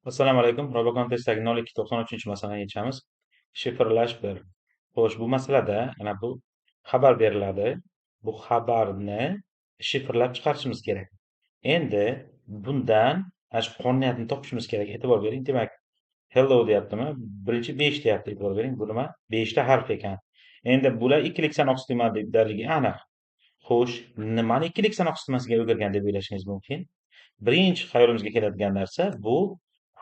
Assalomu alaykum. Robocon testidagi 0293-masalani yechamiz. Shifrlash 1. Xo'sh, bu masalada ana bu xabar beriladi. Bu xabarni shifrlab chiqarishimiz kerak. Endi bundan ana shu qonuniyatni topishimiz kerak. E'tibor bering. Demak, hello deyaptimi? Birinchi 5 deyapti. E'tibor bering. Bu nima? 5 ta harf ekan. Endi bular ikkilik sanoq sistemadaligi aniq. Xo'sh, nimani ikkilik sanoq sistemasiga o'girgan deb o'ylashingiz mumkin? Birinchi xayolimizga keladigan narsa bu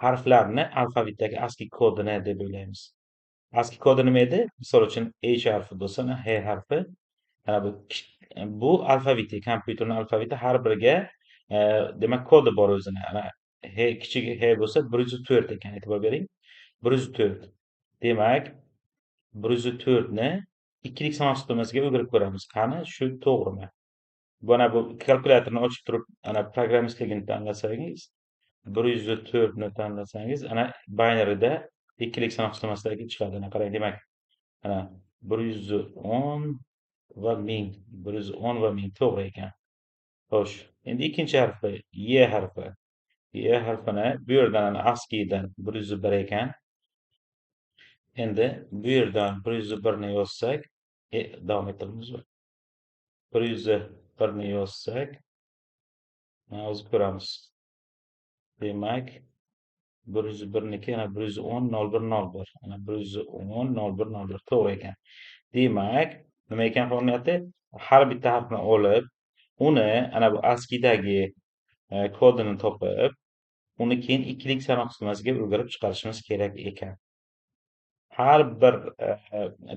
harflarni alfabetdagi ASCII kodini deb o'ylaymiz. ASCII kodi nima edi? Misol uchun H harfi bo'lsa, H harfi. Ana bu alfabeti, kompyuterning alfabeti har biriga demak kodi bor o'zini. Ana H, kichik H bo'lsa 104 ekan, e'tibor bering. 104. Demak, 104 ni ikkilik sanoq sistemasiga o'girib ko'ramiz. Qani, shu to'g'rimi? Mana bu kalkulyatorni ochib turib, ana programmistligini tanlasangiz, 104 ni tanlasangiz, ana binaryda ikkilik sanoq sistemasidagi chiqadi. Ana qarang, demak, ana 110 va 1000, 110 va 1000 to'g'ri ekan. Xo'sh, endi ikkinchi harfi Y harfi. Y harfini bu yerdan ana ASCIIdan 101 ekan. Endi bu yerdan 101 ni yozsak, davom ettiramiz. 101 ni yozsak, hozir ko'ramiz. Demak, 101 niki yana 110 01 01. Ana 110 01 01 to'g'ri ekan. Demak, nima ekan qonuniyati? Har bitta harfni olib, uni ana bu ASCIIdagi kodini topib, uni keyin ikkilik sanoq sistemasiga o'girib chiqarishimiz kerak ekan. Har bir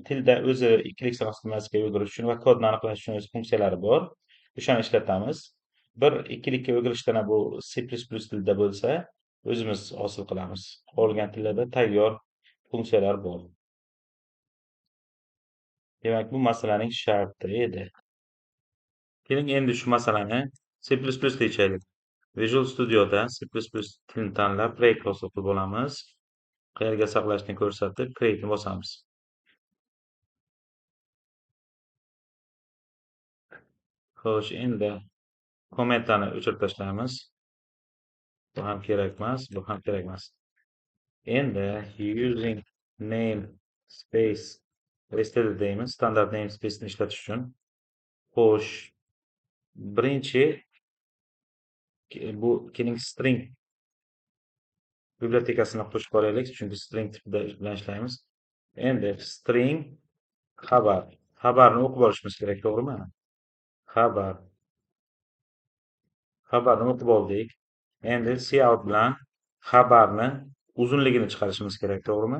tilda o'zi ikkilik sanoq sistemasiga o'girish uchun va kodni aniqlash uchun o'z funksiyalari bor. O'shani ishlatamiz. Bir ikkilikka o'girishdan bu C++ tilida bo'lsa, o'zimiz hosil qilamiz. Qolgan tillarda tayyor funksiyalar bor. Demak, bu masalaning sharti edi. Keling, endi shu masalani C++ da yechaylik. Visual Studio'da C++ tilini tanlab, proyekt hosil qilib olamiz. Qayerga saqlashni ko'rsatib, create'ni bosamiz. Xo'sh, endi kommentlarni o'chirib tashlaymiz. Bu ham kerak emas, bu ham kerak emas. Endi using namespace std deymiz, standart namespace'ni ishlatish uchun. Xo'sh, birinchi bu keling string bibliotekasini qo'shib olaylik, chunki string tipida bilan ishlaymiz. Endi string xabar. Xabarni o'qib olishimiz kerak, to'g'rimi? Xabar. Xabarni o'qib oldik. Endi cout bilan xabarni uzunligini chiqarishimiz kerak, to'g'rimi?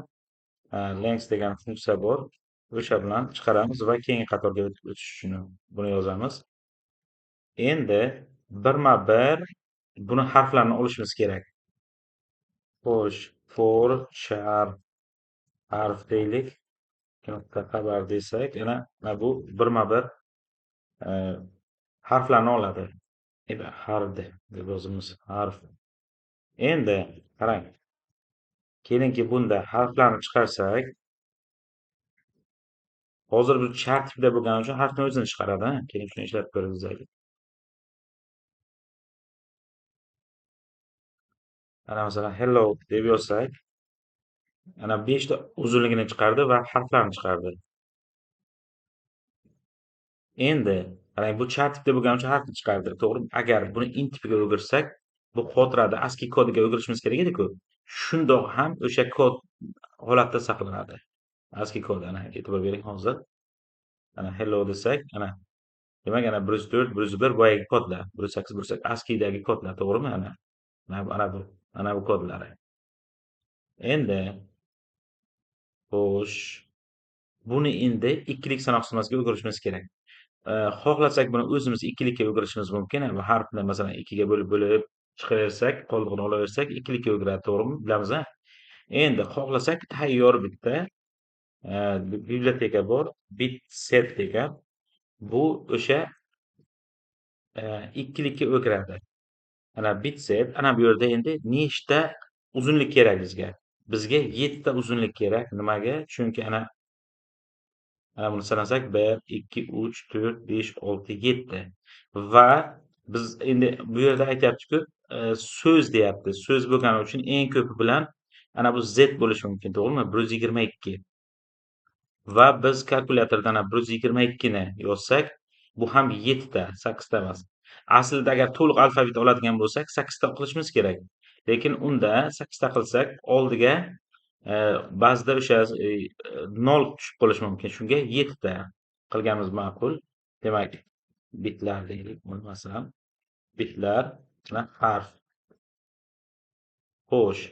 Length degan funksiya bor. O'sha bilan chiqaramiz va keyingi qatorga o'tish uchun buni yozamiz. Endi birma-bir buni harflarni olishimiz kerak. Xo'sh, for char harf deylik. Nuqta xabar desak, ana bu birma-bir harflarni oladi. Harf deb yozamiz, harf. Endi qarang. Kelingki bunda harflarni chiqarsak, hozir bu char tipida bo'lgani uchun harfni o'zini chiqaradi. Keling shuni ishlatib ko'ramiz. Ana masalan hello deb yozsak, ana 5 ta uzunligini chiqardi va harflarni chiqardi. Endi qarang, bu char tipda bo'lgani uchun harfni chiqardi, to'g'rimi? Agar buni int tipiga o'girsak, bu xotirada ASCII kodiga o'girishimiz kerak edi-ku. Shundoq ham o'sha kod holatda saqlanadi. ASCII kodi, ana e'tibor bering hozir. Ana hello desak, ana demak ana 104, 101 boyagi kodlar, 108, 108 ASCIIdagi kodlar, to'g'rimi? Ana ana bu kodlari. Endi xo'sh, buni endi ikkilik sanoq sistemasiga o'girishimiz kerak. Xohlasak buni o'zimiz ikkilikka o'girishimiz mumkin. Bu harfni masalan 2 ga bo'lib-bo'lib chiqaversak, qoldig'ini olaversak, ikkilikka o'giradi, to'g'rimi? Bilamiz, a? Endi xohlasak tayyor bitta biblioteka bor, bitset degan. Bu o'sha ikkilikka o'giradi. Ana bitset, ana bu yerda endi nechta uzunlik kerak bizga? Bizga 7 ta uzunlik kerak. Nimaga? Chunki ana buni sanasak 1 2 3 4 5 6 7 va Biz endi bu yerda aytyapti-ku, so'z deyapti. So'z bo'lgani uchun eng ko'pi bilan ana bu z bo'lishi mumkin, to'g'rimi? 122. Va biz kalkulyatordan 122 ni yozsak, bu ham 7 ta, 8 ta emas. Aslida agar to'liq alfavit oladigan bo'lsak, 8 ta qilishimiz kerak. Lekin unda 8 ta qilsak, oldiga ba'zida o'sha 0 tushib qolishi mumkin. Shunga 7 ta qilganimiz ma'qul. Demak, bitlar deylik, masalan, bitlar va harf. Xo'sh,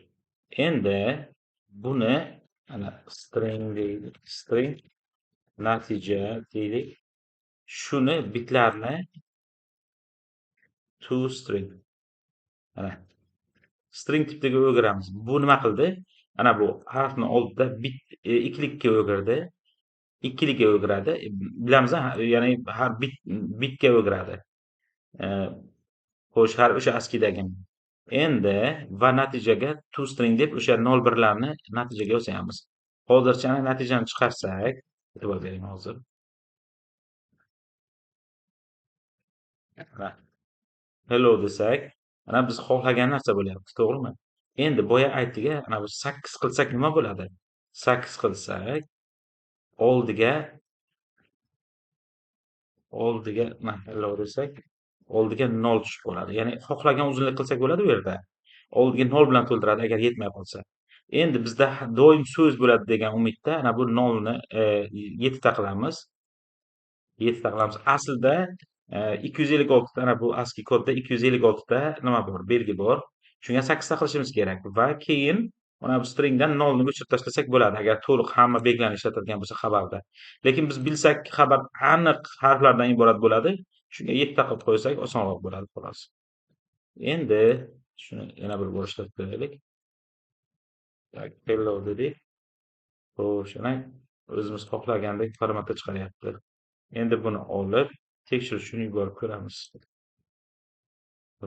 endi buni ana string deylik, string natija deylik. Shuni bitlarni to string. Mana string tipdagi o'giramiz. Bu nima qildi? Ana bu harfni oldida bit ikkilikka o'girdi. Ikkilikka o'giradi. Bilamiz, ya'ni har bit bitga o'giradi. Xo'sh, har o'sha ASCIIdagi. Endi va natijaga to string deb o'sha 0 birlarni natijaga yozamiz. Hozircha natijani chiqarsak, e'tibor bering hozir. Hello desak, ana biz xohlagan narsa bo'lyapti, to'g'rimi? Endi boya aytdik, ana bu 8 qilsak nima bo'ladi? 8 qilsak, oldiga mana hello desak, oldiga 0 tushib qoladi. Ya'ni xohlagan uzunlik qilsak bo'ladi u yerda. Oldiga 0 bilan to'ldiradi agar yetmay qolsa. Endi bizda doim so'z bo'ladi degan umidda ana bu 0 ni 7 ta qilamiz. 7 ta qilamiz. Aslida 256 ta ana bu ASCII kodda 256 ta nima bor? Belgi bor. Shunga 8 ta qilishimiz kerak va keyin mana bu stringdan 0 ni o'chirib tashlasak bo'ladi agar to'liq hamma belgilarni ishlatilgan bo'lsa xabarda. Lekin biz bilsak xabar aniq harflardan iborat bo'ladi. Shunga 7 ta qilib qo'ysak osonroq bo'ladi xolos. Endi shuni yana bir bor ishlatib ko'raylik. Tak, hello dedik. Xo'sh, ana o'zimiz xohlagandek formatda chiqaryapti. Endi buni olib tekshirish uchun yuborib ko'ramiz.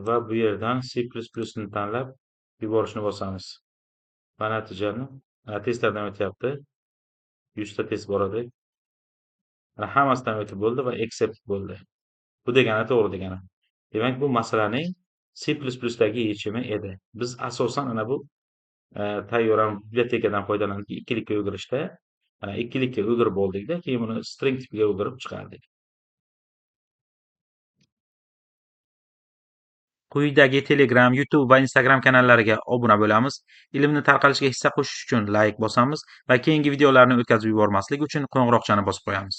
Va bu yerdan C++ ni tanlab yuborishni bosamiz. Va natijani mana testlardan o'tyapti. 100 ta test bor edi. Mana hammasidan o'tib bo'ldi va accept bo'ldi. Bu degani to'g'ri degani. Demak, bu masalaning C++ dagi yechimi edi. Biz asosan ana bu tayyor bibliotekadan foydalandik ikkilikka o'girishda. Mana ikkilikka o'girib oldikda, keyin buni string tipiga o'girib chiqardik. Quyidagi Telegram, YouTube va Instagram kanallariga obuna bo'lamiz. Ilmni tarqalishiga hissa qo'shish uchun like bosamiz va keyingi videolarni o'tkazib yubormaslik uchun qo'ng'iroqchani bosib qo'yamiz.